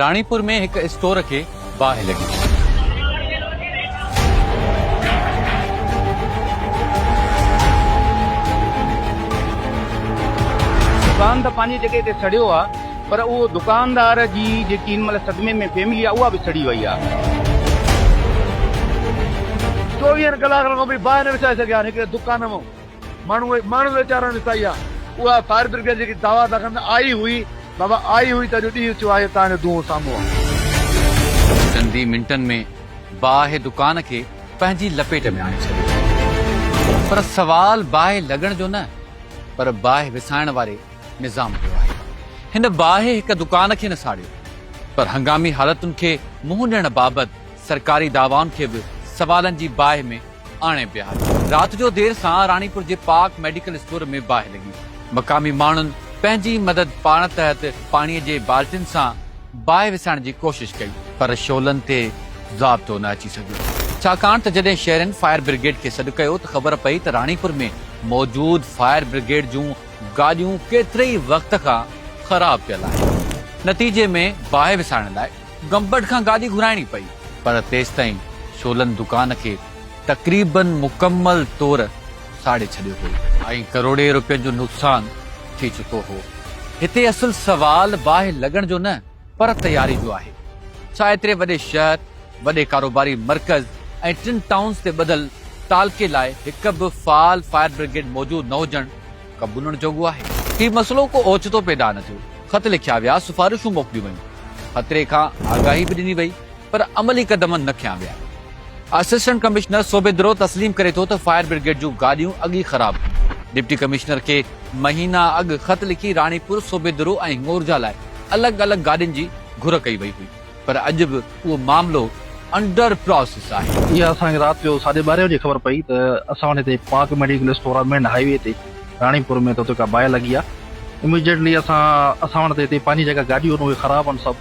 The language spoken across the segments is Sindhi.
راڻيپور ۾ هڪ اسٽور کي باهه لڳي. دڪان ته پنهنجي جڳهه تي سڙيو آ پر اهو دڪاندار جي جيڪي هن مهل صدمي ۾ فيملي آ اها به سڙي وئي آ. چوويهن ڪلاڪن کان به باهه نه وسائي سگهيا آهن هڪڙي دڪان مان ماڻهو ماڻهن ويچارن وسائي آ اها فائر برگيڊ جيڪي دعويٰ ٿا ڪن ته آئي هئي بابا آئي هئي ته اڄ ڏينهن ٿيو آهي تان جو دونهون سامهون آ. چند ئي منٽن ۾ باهه دڪان کي پنهنجي لپيٽ ۾ آڻي ڇڏيو. پر سوال باهه لڳڻ جو نه پر باهه وسائڻ واري نظام جو آهي. هن باهه هڪ دڪان کي نه ساڙيو پر هنگامي حالتن کي منهن ڏيڻ بابت سرڪاري دعوائن کي به سوالن جي باهه ۾ آڻي بيهاريو. رات جو دير سان راڻيپور جي پاڪ ميڊيڪل اسٽور ۾ باهه لڳي. مقامي ماڻهن پنهنجي مدد پاڻ تحت پاڻي جي بالٽين سان باهه وسائڻ جي ڪوشش ڪئي پر شعلن تي ضابطو نه اچي سگهيو. ڇاڪاڻ ته جڏهن شهرين فائر برگيڊ کي سڏ ڪيو ته خبر پئي ته راڻيپور ۾ موجود فائر برگيڊ جون گاڏيون ڪيتري ئي وقت کان خراب پيل آهن. نتيجي ۾ باهه وسائڻ لاء گمبٽ کان گاڏي گهرائڻي پئي پر تيستائين شعلن دڪان کي تقريبن مڪمل طور ساڙي ڇڏيو هو ۽ ڪروڙين روپين جو نقصان ٿي چڪو هو. هتي اصل سوال باهه لڳڻ جو نه پر تياري جو آهي. ڇا ايتري وڏي شهر، وڏي ڪاروباري مرڪز ۽ ٽن ٽائونز تي ٻڌل تعلقي لاء هڪ به فعال فائر برگيڊ موجود نه هجڻ قبولڻ جوڳو آهي؟ هي مسئلو ڪو اوچتو پيدا نه ٿيو. خط لکيا ويا، سفارشون موڪليون ويون، خطري کان آگاهي به ڏني وئي پر عملي قدم نه کنيا ويا. اسسٽنٽ ڪمشنر صوبيدرو تسليم ڪري ٿو ته فائر برگيڊ جون گاڏيون اڳ ئي خراب هيون. ڊپٽي ڪمشنر کي مهينا اڳ خط لکي راڻيپور، صوبيدرو ۽ هڱورجا لاء الڳ الڳ گاڏين جي گهر ڪئي وئي هئي پر اڄ به اهو معاملو انڊر پراسيس آهي. اها اسان کي رات جو ساڍي ٻارهين بجي خبر پئي ته اسان وٽ هتي پاڪ ميڊيڪل اسٽور آهي مين هائي وي تي راڻيپور ۾ ته اتي ڪا باهه لڳي آهي اميجيٽلي اسان اسان وٽ ته هتي پنهنجي جيڪا گاڏيون آهن اهي خراب آهن سڀ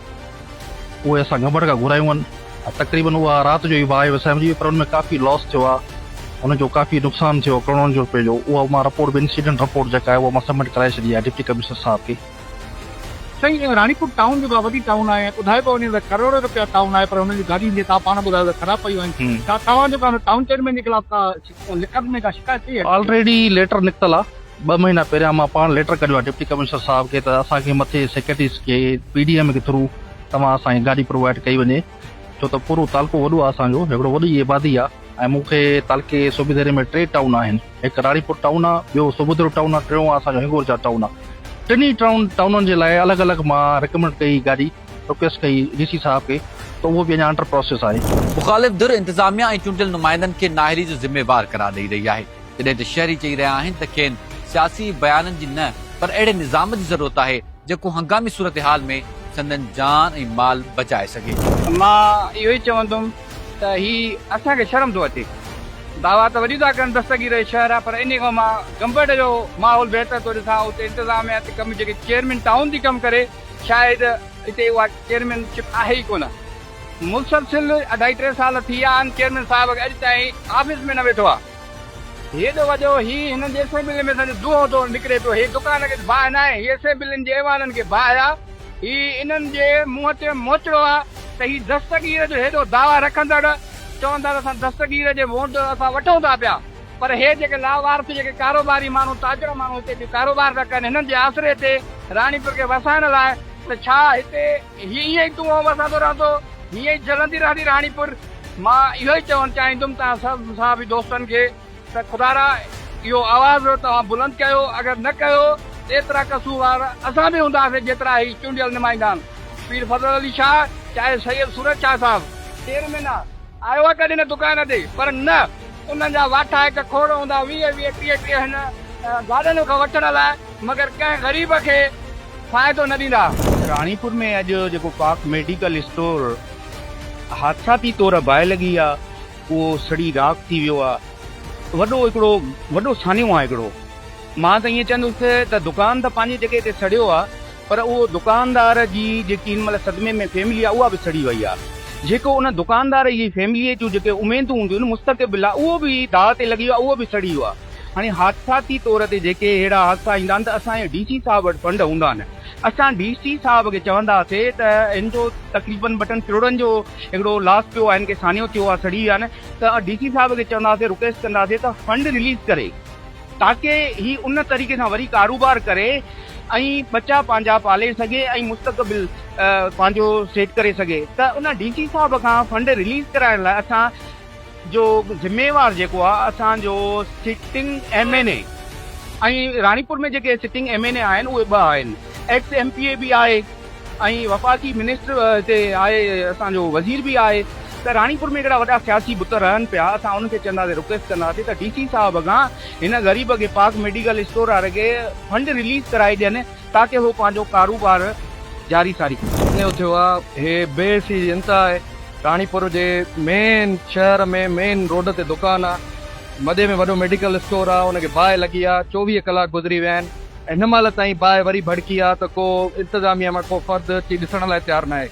اهي اسان گمبٽ کان گهرايون آهن ۽ تقريبن اها رات جو ئي باهه وسامجي وئي پر ان ۾ ڪافي لاس ٿيو آهي ان جو ڪافي نقصان ٿيو آهي ڪروڙن جو روپين جو اها مان رپورٽ به انسيڊنٽ رپورٽ جيڪا آهي اها مان سبمٽ ڪرائي ڇڏي آهي ڊپٽي ڪمشنر صاحب کي. سائين راڻيپور ٽائون جيڪو آهي وڏي ٽائون آهي ۽ ٻڌايو پيو وڃي ته ڪروڙين روپيا ٽائون آهي پر هنن جون گاڏيون جيئن توهان پاڻ ٻڌايو ته خراب پيون آهن ڇا توهان جيڪو آهي ٽائون چيئرمين جي خلاف ڪا لکت ۾ ڪا شڪايت ڪئي آهي؟ آلريڊي ليٽر نڪتل آهي ٻه مهينا پهريان مان پاڻ ليٽر ڪڍيو آهي ڊپٽي ڪمشنر صاحب کي ته اسان کي مٿي سيڪريٽريز کي پي ڊي ايم کي ٿرو توهان اسان کي گاڏي پرووائيڊ ڪئي وڃي ڇو ته پورو تعلقو وڏو آهي اسان جو هڪڙو وڏي آبادي آهي ۽ مون کي تعلقي صوبيديري ۾ ٽي ٽائون آهن هڪ راڻيپور ٽائون آ، ٻيو سوڀوديرو ٽائون آ، ٽيون اسان جو هنگورجا ٽائون آ. ٽنهي ٽائون ٽائونن جي لاء الڳ الڳ مان ريڪمنڊ ڪئي گاڏي رڪويسٽ ڪئي ڊي سي صاحب کي ته اهو به اڃا انڊر پراسيس آهي. مخالف ڌر انتظاميا ۽ چونڊيل نمائندن کي نااهلي جو ذميوار قرار ڏئي رهي آهي، جڏهن ته شهري چئي رهيا آهن ته کين سياسي بيانن جي نه پر اهڙي نظام جي ضرورت آهي جيڪو هنگامي صورتحال ۾ سندن جان ۽ مال بچائي سگهي. مان اهو ئي چوندم ته هي اسان کي شرم ٿو اچي. دعويٰ ته وڏيون ٿا ڪن دستگير جو شهر آهي پر انهي کان مان گمبٽ جو ماحول بهتر ٿو ڏسان اتي انتظاميا تي ڪم جيڪي چيئرمين ٽائون ٿي ڪم ڪري شايد اتي اها چيئرمين شپ آهي ئي ڪونه مسلسل اڍائي ٽي سال ٿي ويا آهن چيئرمين صاحب کي اڄ تائين آفيس ۾ نه ويٺو آهي هيڏو وڏو هي هنن جي اسيمبلين ۾ سمجهه دونهون ٿو نڪري پيو هي دڪان کي باهه ناهي هي اسيمبلين جي ايوانن کي باهه آهي هي انهن جي منهن تي موچڙو آهي ته هي دستگير جو هيڏو دعويٰ رکندڙ چون ٿا ته اسان دستگير جي وونٽ اسان وٺون ٿا پيا پر هي جيڪي لاوارث جيڪي ڪاروباري ماڻهو تاجر ماڻهو هتي اچي ڪاروبار ٿا ڪن هنن جي آسري تي راڻيپور کي وسائڻ لاء ته ڇا هتي هي ائين ئي دونهون وسندو رهندو هيئن ئي جلندي رهندي راڻيپور مان اهو ئي چوڻ چاهيندم توهان سڀ صحافي دوستن کي ته خدارا اهو آواز توهان بلند ڪيو اگر نه ڪيو ته ايترا قصوروار اسان به هونداسين جيترا هي چونڊيل نمائندا آهن پير فضل علي شاهه چاهي سيد سورج شاهه صاحب چيئرمين آ آيو آ ڪڏهن نه دڪان تي پر نه انهن جا واٺا هڪ کوڙ هوندا 20 20 30 30 هن گاڏن کان وٺڻ لاء مگر ڪنهن غريب کي فائدو نه ڏيندا. راڻيپور ۾ اڄ جيڪو پاڪ ميڊيڪل اسٽور حادثاتي طور باهه لڳي آ اهو سڙي راک ٿي ويو آ. وڏو هڪڙو وڏو سانحو آ هڪڙو. مان ته ائين چوندس ته دڪان ته پنهنجي جڳهه تي سڙيو آ پر اهو دڪاندار جي جيڪي هن مهل صدمي ۾ فيملي آ اها به سڙي وئي آ. جيڪو ان دڪاندار جي فيمليء جون جيڪي اميدون هونديون آهن مستقبل آ اهو به داء تي لڳي ويو آ اهو به سڙي ويو آ. هاڻي حادثاتي طور تي جيڪي اهڙا حادثا ايندا آهن ته اسان جي ڊي سي صاحب وٽ فنڊ هوندا آهن. اسان ڊي سي صاحب کي چونداسي ته هن جو تقريبن ٻه ٽن ڪروڙن جو هڪڙو لاس پيو آهي هن کي سانحو ٿيو آهي سڙي ويا آهن ته ڊي سي صاحب کي چونداسي رڪويسٽ ڪنداسي ته فنڊ رليز ڪري تاڪه هي ان طريقي سان وري ڪاروبار ڪري ۽ ٻچا پنهنجا پالي سگهي ۽ مستقبل پنهنجو سيٽ ڪري سگهي ته ان ڊي سي صاحب کان فنڊ رليز ڪرائڻ لاء اسان جو ذميوار جيڪو آ اسان جو سٽنگ ايم اين اي ۽ راڻيپور ۾ جيڪي سٽنگ ايم اين اي آهن اهي ٻه آهن ايڪس ايم پي اي به آهي ۽ وفاقي منسٽر هتي آهي اسان جو وزير به آهي ته راڻيپور ۾ هڪڙا وڏا سياسي بت رهن پيا اسان انهن کي چونداسين رڪويسٽ ڪنداسين ته ڊي سي صاحب کان هن غريب کي پاڪ ميڊيڪل اسٽور واري کي فنڊ رليز ڪرائي ڏين تاڪه هو پنهنجو ڪاروبار جاري ساري ڪري. ائين ٿيو آ هي بي حسي جي انتها آهي راڻيپور جي مين شهر ۾ مين روڊ تي دڪان آ وڏي ۾ وڏو ميڊيڪل اسٽور آ ان کي باهه لڳي آ 24 ڪلاڪ گذري ويا آهن هن مهل تائين باهه وري ڀڙڪي آ ته ڪو انتظاميا مان ڪو فرد اچي ڏسڻ لاء تيار ناهي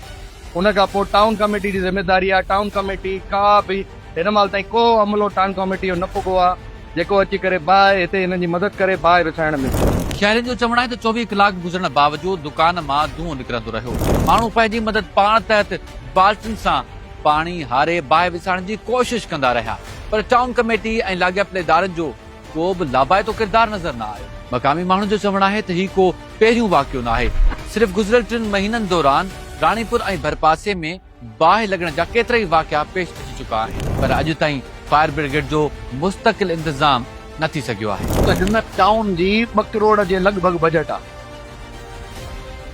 ان کان پوء ٽائون ڪميٽي جي ذميداري آ ٽائون ڪميٽي ڪا به هن مهل تائين ڪو عملو ٽائون ڪاميٽي جو نه پڳو آ جيڪو اچي ڪري باهه هتي هنن جي مدد ڪري باهه وسائڻ ۾. شهرين جو چوڻ آهي ته 24 ڪلاڪ گذرڻ باوجود دڪان مان دونهون نڪرندو رهيو، ماڻهو پنهنجي مدد پاڻ تحت بالٽين سان پاڻي هاري باهه وسائڻ جي ڪوشش ڪندا رهيا پر ٽائون ڪميٽي ۽ لاڳاپيل ادارن جو ڪو به لاڀائتو ڪردار نظر نه آيو. مقامي ماڻهن جو چوڻ آهي ته هي ڪو پهريون واقعو ناهي، صرف گذريل ٽن مهينن دوران راڻيپور ۽ ڀرپاسي ۾ باهه لڳڻ جا ڪيترائي واقعا پيش اچي چڪا آهن پر اڄ تائين فائر برگيڊ جو مستقل انتظام نه ٿي سگهيو آهي. ته هن ٽائون جي ٻه ڪروڙ جي لڳ ڀڳ بجيٽ آ.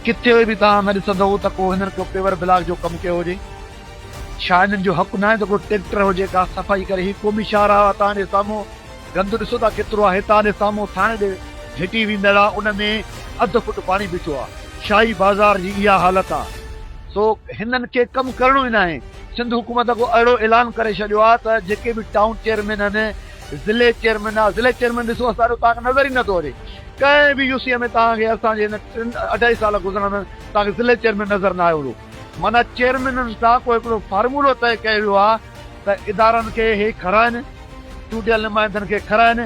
ڪٿي به توهان نه ڏسندؤ ته ڪو هنن ڪو پيور بلاڪ جو ڪم ڪيو هجي. ڇا هنن جو حق ناهي ته ڪو ٽريڪٽر هجي ڪا صفائي ڪري. هي قومي شاهراهه آ توهان جي سامهون گند ڏسو ٿا ڪيترو آ. هي توهان جي سامهون ٿاڻي ڏي گهٽي ويندڙ آ ان ۾ اڌ فوٽ پاڻي بيٺو آ. شاهي بازار جي اها حالت آ. سو هنن کي ڪم ڪرڻو ئي ناهي. سنڌ حڪومت ڪو اهڙو اعلان ڪري ڇڏيو آهي ته جيڪي به ٽائون چيئرمين آهن، ضلعي چيئرمين آهي، ضلعي چيئرمين ڏسو اسان جو توهان کي نظر ئي نٿو اچي. ڪنهن به يو سي ۾ توهان کي اسان جي هن ٽن اڍائي سال گذرڻ ۾ توهان کي ضلعي چيئرمين نظر نه آيو هوندو. معنيٰ چيئرمينن سان ڪو هڪڙو فارمولو طئي ڪيو ويو آهي ته ادارن کي هي کارائن، چونڊيل نمائندن کي کارائن،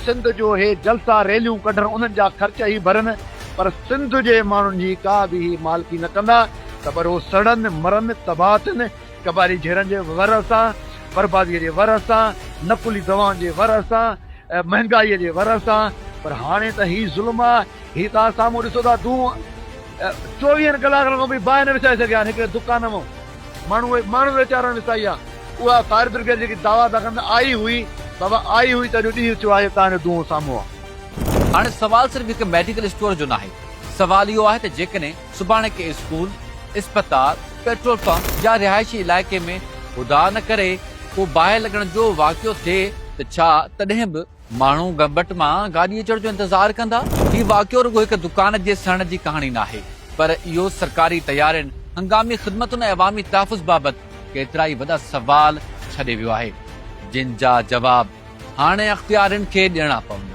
سنڌ جو هي جلسا ريليون ڪڍن انهن جا خرچ هي ڀرن پر سنڌ جي ماڻهن جي ڪا به هي مالڪي نه ڪندا ته پر هو سڙن مرن تباهه ٿين قبائلي جهيڙن جي ور سان بربادي جي ور سان نقلي دوائن جي ور سان مهنگائي جي ور سان پر هاڻي ته هي ظلم آ هي توهان سامهون ڏسو ٿا دونهون چوويهن ڪلاڪن کان به باهه نه وسائي سگهيا آهن هڪڙي دڪان مان ماڻهو ماڻهو ويچارن وسائي آ اها فائر برگيڊ جيڪي دعويٰ ٿا ڪن ته آئي هئي بابا آئي هئي ته اڄ ڏينهن ٿيو آهي تان جو دونهون سامهون آ. هاڻي سوال صرف هڪ ميڊيڪل اسٽور جو ناهي، سوال اهو آهي ته جيڪڏهن سڀاڻي ڪنهن اسڪول، اسپتال، پيٽرول پمپ يا رهائشي علائقي ۾ خدا نه ڪري ڪو باهه لڳڻ جو واقعو ٿئي ته ڇا تڏهن به ماڻهو گمبٽ مان گاڏي اچڻ جو انتظار ڪندا؟ هي واقعو رڳو هڪ دڪان جي سڙڻ جي ڪهاڻي ناهي، پر اهو سرڪاري تيارين، هنگامي خدمتن ۽ عوامي تحفظ بابت ڪيترائي وڏا سوال ڇڏي ويو آهي، جن جا جواب هاڻي اختيارين کي ڏيڻا پوندا.